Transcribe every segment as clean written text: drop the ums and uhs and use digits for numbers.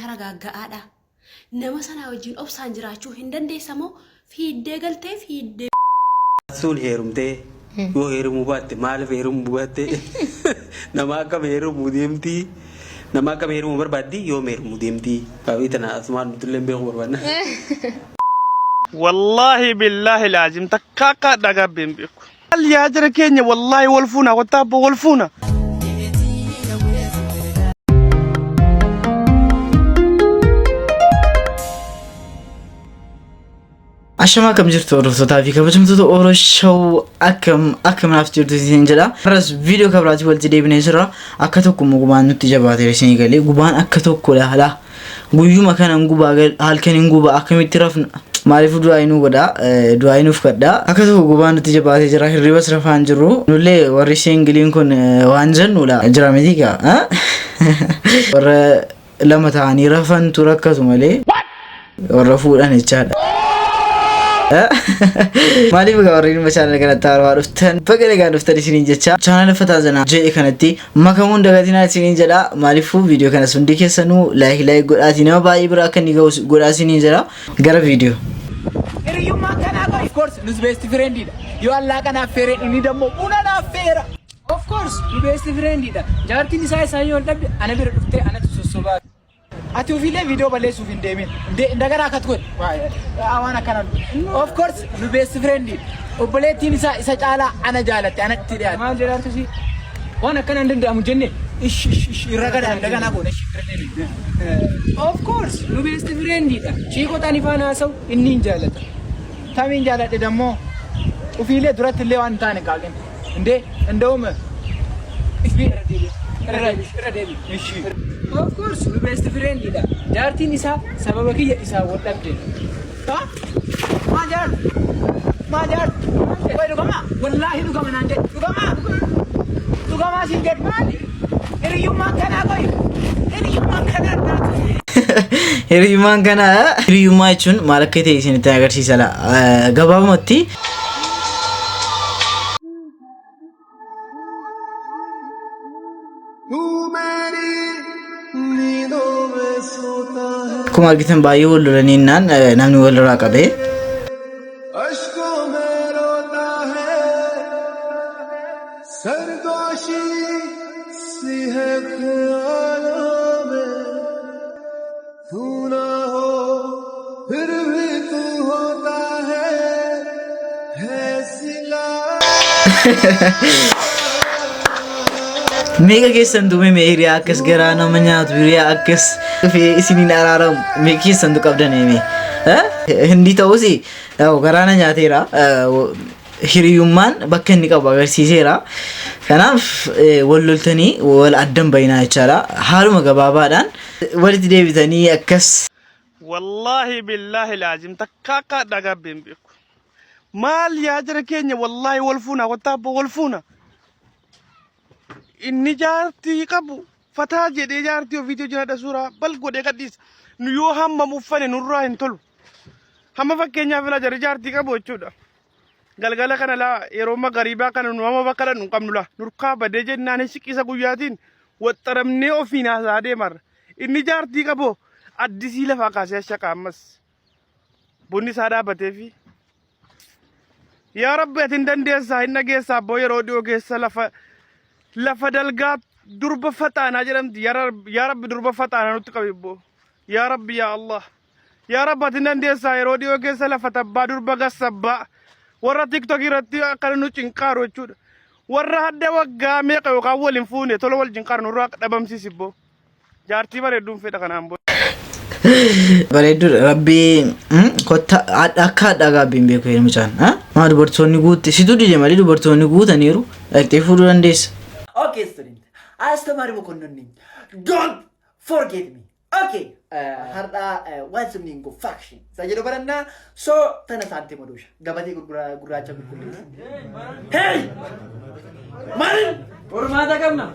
taragaagga'aadha? Nama sanaa wajjin obsaan jiraachuu hin dandeessa moo fiiddee galtee fiiddee. Sun heerumtee yoo heerumuu baatte maaliif heerumuu baatte nama akkam heerumuu deemtii nama akkam heerumuu barbaaddi yoom heerumuu deemtii gaafii tana asumaan nutullee beekuu barbaadna. Wallaahi billaahi laazim takka akka hadhaa gaabbee hin beeku. Maal yaa jara keenya wallaahi wal fuuna kottaa abboo wal fuuna. Ashamaa akkam jirtu hordoftootaa fi kabajamtoota Oro Show akkam akkam naaf jirtu isin jedha. Har'as viidiyoo kabiraatiin walitti deebinee jirra. Akka tokko immoo gubaan nutti jabaatee isinii galee gubaan akka tokko laala. Guyyuma kana hin gubaa halkan hin gubaa akkamitti rafna maaliif du'aa inuu godha du'aa inuuf kadha akka tokko gubaan nutti jabaatee jira hirribas rafaa hin jirru nullee warri seengiliin kun waan jennudha jira miti gaa warra lama ta'anii rafantu rakkatu malee warra fuudhan jechaadha. Maaliif egaa warreen dhimma chaanala kanatti haarawaa dhuftan baga nagaan dhuftan isiniin jecha chaanala Fataa Zanaa jedhe kanatti makamuun dagatinaa isiniin jedha maaliifuu viidiyoo kanas hundi keessanuu laayik laayik godhaatii nama baay'ee bira akka inni ga'u godhaa isiniin jedha gara viidiyoo. Hiriyyummaan kanaa qoy. Of course nus best friend dha. Yoo allaa kanaaf feere inni dammoo buna naaf feera. Of course nu best friend dha. Jaartiin isaa isaa yoo dhabde ana bira dhuftee anatu sossobaa. Ati ofiilee viidiyoo balleessuuf hin deemin. Indaganaa akkas godhi. Waan akkana. Of course nu best friend dha. Obboleettiin isaa isa caalaa ana jaalatte anatti dhiyaate. Maal jedhaartu si? Waan akkana hin danda'amu jenne. Ish ish ish irra gada indaganaa goone ish irra deebi. Of course nu best friend dha. Chiikota ani faana haasa'u inni hin jaalata. Tamiin jaaladhe dammoo ofiilee duratti illee waan hin taane qaaqin. Indee inda'uum Irra deebi. Of course nu best friend dha. Jaartiin isaa sababa kiyya isaa wal dhabde. Maal jaalladhu? Maal jaalladhu? Wai dhugama? Wallaahi dhugama naan jedhe. Dhugama? Dhugamaa siin jedhe maali? Hiriyyummaan kanaa qoyi. Hiriyyummaan kanaa naatu. Hiriyummaan kana hiriyummaa jechuun maal akka ta'e isinitti agarsiisa la. Gabaabumatti akkuma argitan baay'ee wal lolaniinnaan namni wal irraa qabee. Meeqa keessan dume mee hiriyaa akkas garaa nama nyaatu hiriyaa akkas dhufee isiniin araaramu meeqa keessantu qabdan mee Hindii ta'us garaa na nyaateera hiriyummaan bakka inni qabu agarsiiseera kanaaf wal loltanii wal addan bayinaa jechaadha haaluma gabaabaadhaan walitti deebitanii akkas Wallaahi billaahi laazim takka akka hadhaa gaabbee hin beeku. Maal yaa jara keenya wallaahi wal fuuna kottaa abboo wal fuuna. Inni jaartii qabu fataa jedhee jaartii ofiitii hojii hadha suuraa bal godhee gadhiisa. Nu yoo hammam uffane nurraa hin tolu. Hamma fakkeenyaaf ilaa jarri jaartii qabu jechuudha. Galgala kana laa yeroo magariibaa kana nu amma bakka dhaqnu hin qabnu laa nurkaa badee jennaan siqisa guyyaatiin waxxaramnee ofiin haasa'aa deemarra. Inni jaartii qabu addisii lafaa kaasee ashaqa ammas. Bunni isaa dhaabateefi. Yaa Rabbi ati hin dandeessaa hin dhageessaa abboo yeroo dhiyoo keessa lafa lafa dalgaa durba faxaanaa jedhamti yaa Rabbi durba faxaanaa nutti qabi abboo. Yaa Rabbi yaa Allah. Yaa Rabbi ati hin dandeessaa yeroo dhiyoo keessa lafa tabbaa durba gassabbaa warra tiktok irratti akkana nu cinqaaru jechuudha. Warra hadda waggaa meeqa yookaan wal hin fuune tola wal cinqaaru nurraa dhabamsiisi abboo. Jaartii bareedduun fedha kanaan booda. Bareedduudha rabbii kotta akka hadhaa gaabbii hin beeku mucaan. Maa dubartoonni guutte situ dide malee dubartoonni guutaniiru dhaqxee fuudhuu dandeessa. Okay, student. አስተማሪ መኮንን ነኝ። Don't forget me. Okay. Har'a what's the meaning of function? Isa jedhu barannaa. So tana saante madoosha. Gabatee gurraacha qulqulleessi. Hey! Maalin? Qormaata qabna.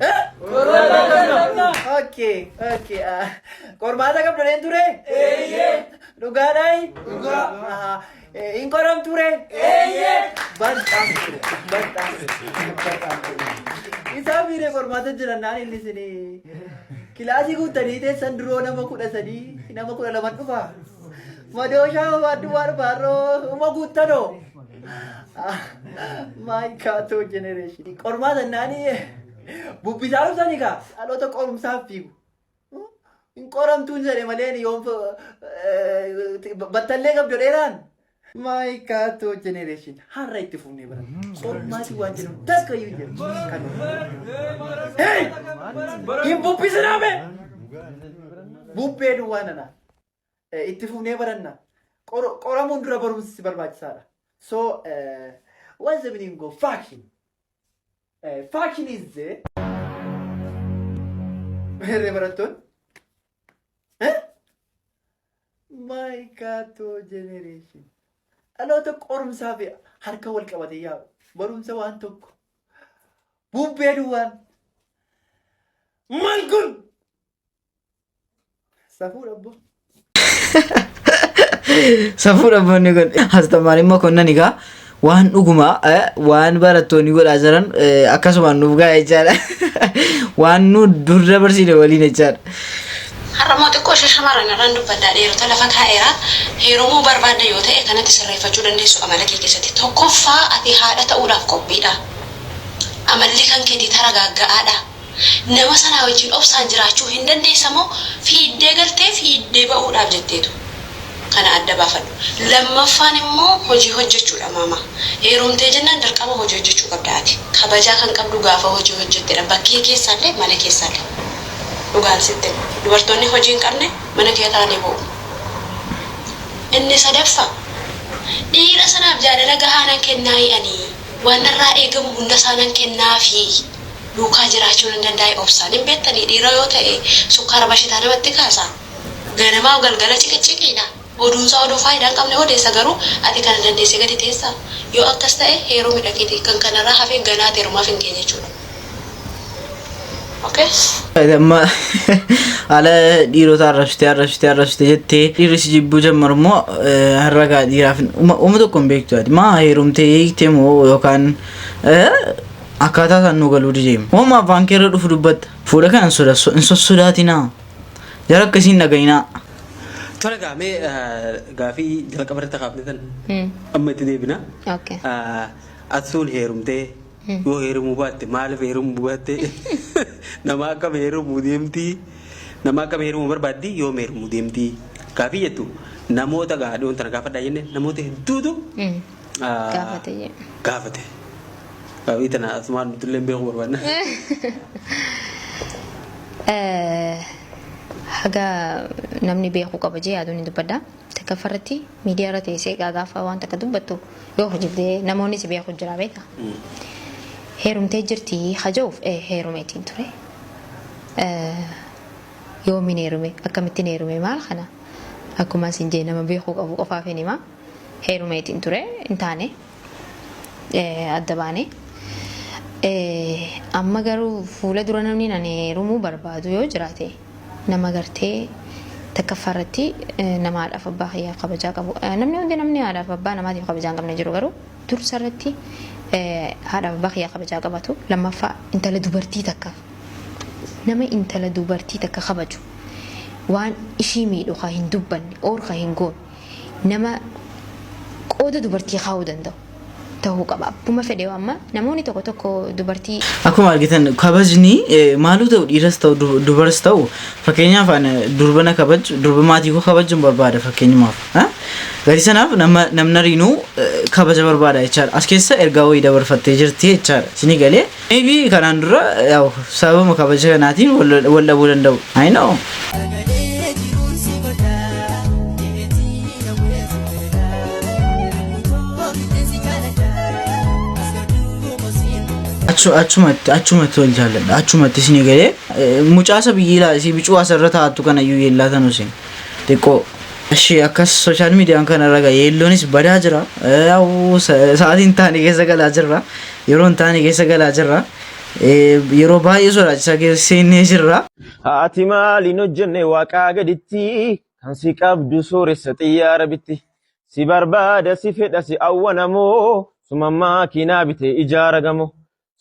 Eh? Qormaata qabna. Okay, okay. Qormaata qabdu leen ture? Eeyyee. Dhugaadhaayi? Dhugaa. Hin qoramtu ree? Eeyyee. Bal'aan ture. Bal'aan ture. Bal'aan ture. Isaa miiree qormaata jiran naan inni isinii. Kilaasii guuttanii teessan duroo nama 13 nama 12 dhufa. Madooshaa baadduwaa dhufa har'oo uma guuttanoo. Maayikaatoo generation. Qormaata naanii bubbisaa dhuftanii kaa dhaloota qorumsaaf fiigu. Hin qoramtuun jedhe malee yoom battallee qabdu dheeraan. Maayikaatoo generation har'a itti fufnee baranna. Qormaati waan jedhamu takka iyyuu hin jiru. Kan Hey! Hin bubbisinaa mee! Bubbee duwwaa nana. Itti fufnee baranna. Qoramuun dura barumsi barbaachisaadha. So, what's the meaning of faction? Faction is the Meerree barattoonni? Eh? Maayikaatoo generation. Dhaloota qorumsaa fi harka wal qabatee yaa'u. Barumsa waan tokko. Bubbee duwwaan. Maal kun? Safuu dhabbo. Safuu dhabboonni kun astamaariin mokonnan egaa waan dhugumaa waan barattoonni godhaa jiran akkasumaan nuuf ga'a jechaadha. Waan nu dur dabarsine waliin jechaadha. Har'a immoo xiqqoo ishee shamarran irraan dubbadhaa dhiirota lafa kaa'eera. Heerumuu barbaadda yoo ta'e kanatti sirreeffachuu dandeessu amala kee keessatti. Tokkoffaa ati haadha ta'uudhaaf qophiidha. Amalli kan keetii taragaagga'aadha. Nama sanaa wajjin obsaan jiraachuu hin dandeessa moo fiiddee galtee fiiddee ba'uudhaaf jetteetu? Kana adda baafadhu. Lammaffaan immoo hojii hojjechuudha maama. Heerumtee jennaan dirqama hojii hojjechuu qabda ati. Kabajaa kan qabdu gaafa hojii hojjettedha. Bakkee keessaallee mana keessaallee. Dhugaan sitti hima. Dubartoonni hojii hin qabne mana kee taa'anii boo'u. Inni sadaffaa dhiira sanaaf jaalala gahaa nan kennaayii ani? Waan narraa eegamu hundasaa nan kennaafii? Duukaa jiraachuu nan danda'aa obsaan? Hin beektanii dhiira yoo ta'e sukkaara bashitaa namatti kaasa. Ganamaaf galgala ciqicciqiidha. Oduunsaa oduu faayidaa hin qabne odeessa garuu ati kana dandeessee gadi teessaa? Yoo akkas ta'e heerumi dhaqiitii kan kanarraa hafe ganaa ati heerumaaf hin geenye jechuudha. Okay? Amma haala dhiirota arrabsitee arrabsitee arrabsitee jettee dhiirri si jibbuu jammaru immoo har'a gaa dhiiraaf uma tokko hin beektu ati maa heerumtee hiiktee moo yookaan akkaataa isaan nu galuu dideemu. Hooma afaan kee irra dhufu dubbatta. Fuudha kana hin sossodaatinaa. Jara akkasii hin dhaga'inaa. Tole gaa mee gaafii jalqaba irratti kaafne tan amma itti deebina. Okay. Atuun heerumtee yoo heerumuu baatte maaliif heerumuu baatte nama akkam heerumuu deemtii nama akkam heerumuu barbaaddi yoom heerumuu deemtii gaafii jettu namoota gaa dhiyoon tana gaafadhaa jenne namoota hedduutu Gaafate jee. Gaafate. Gaafii tana asumaan nuti illee beekuu barbaadna. Haga namni beekuu qaba jee yaaduun ni dubbadha. Takkaffaa irratti miidiyaa irra teessee egaa gaafa waan takka dubbattu yoo hojjettee namoonni si beeku jira beekta. Heerumtee jirti haja'uuf heerumeetiin ture. Yoomiin heerume akkamittiin heerume maal kana akkuma isin jee nama beekuu qabu qofaaf hin hima. Heerumeetiin ture hin taane adda baane. Amma garuu fuula dura namni ani heerumuu barbaadu yoo jiraate nama gartee takkaffaa irratti nama haadhaaf abbaa kiyyaaf kabajaa qabu. Namni hundi namni haadhaaf abbaa namaatiif kabajaa hin qabne jiru garuu dursa irratti haadhaaf abbaa kiyyaa kabajaa qabatu. Lammaffaa intala dubartii takkaaf nama intala dubartii takka kabaju waan ishii miidhu ka hin dubbanne oor ka hin goone nama qooda dubartii kaa'uu danda'u ta'uu qaba. Abbuma fedhe yoo amma namoonni tokko tokko dubartii Akkuma argitan kabajni maaluu ta'u dhiiras ta'u dubaras ta'u fakkeenyaaf ani durba na kabaju durba maatii koo kabajuun barbaada fakkeenyumaaf. Gatii sanaaf nama namni ariinuu kabaja barbaada jechaadha. As keessa ergaa wayii dabarfattee jirti jechaadha. Isinii galee maybe kanaan dura yaa'u sababuma kabaja kanaatiin wal dhabuu danda'u. I know. Achumatti achumatti wal jaalladha achumatti isinii galee mucaa isa biyyi ilaa isii bicuu asirra taa'attu kana iyyuu yeellaatan isin xiqqoo. Ishee akkas sooshaal miidiyaan kana irra gahe yeelloonis badaa jira. Yaa'u sa'aatii hin taane keessa galaa jirra. Yeroo hin taane keessa galaa jirra. Yeroo baay'ee sodaachisaa keessa seennee jirra. Ati maaliin hojjenne waaqaa gaditti kan si qabdu sooressa xiyyaara bitti. Si barbaada si fedha si awwanamoo suma maakiinaa bite ijaara gamoo.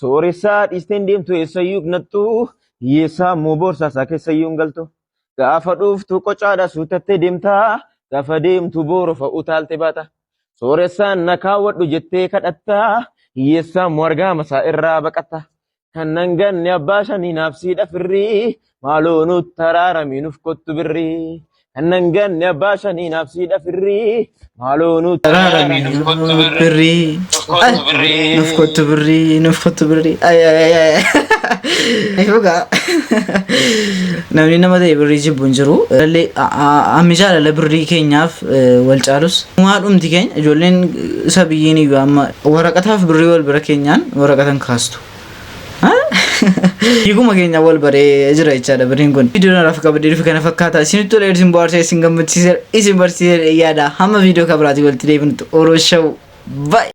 Sooressaa dhiisteen deemtu eessayyuu nattu Hiyyeessaa immoo boorsaa isaa keessa iyyuu hin galtu. Gaafa dhuftu qocaadha suutattee deemtaa. Gaafa deemtu boorofa utaalte baata. Sooressaan na kaawwadhu jettee kadhattaa. Hiyyeessaa immoo argaama isaa irraa baqatta. Kan nan ganne abbaa shanii naaf siidha firrii. Maaloo nutti araaramii nuuf kottu birrii. Kan nan ganne abbaa shanii naaf siidha firrii. Maaloo nutti Araaramii nuuf kottu birrii. Nuuf kottu birrii. Nuuf kottu birrii. Ay ay ay ay. Dhugaa. Namni nama ta'e birrii jibbu hin jiru. Illee ammi jaalala birrii keenyaaf wal caalus. Maadhumti keenya ijoolleen isa biyyiin iyyuu amma waraqataaf birrii wal bira keenyaan waraqatan kaastu. Hiikuma keenya wal baree jira jechaadha birriin kun. Viidiyoon har'aaf qabadhee dhufe kana fakkaata. Isinitti tola, isin bohaarsee, isin gammachiiseera, isin barsiiseera yaada. Hamma viidiyoo kan biraatiin walitti deebinutti Oro Show. Bye!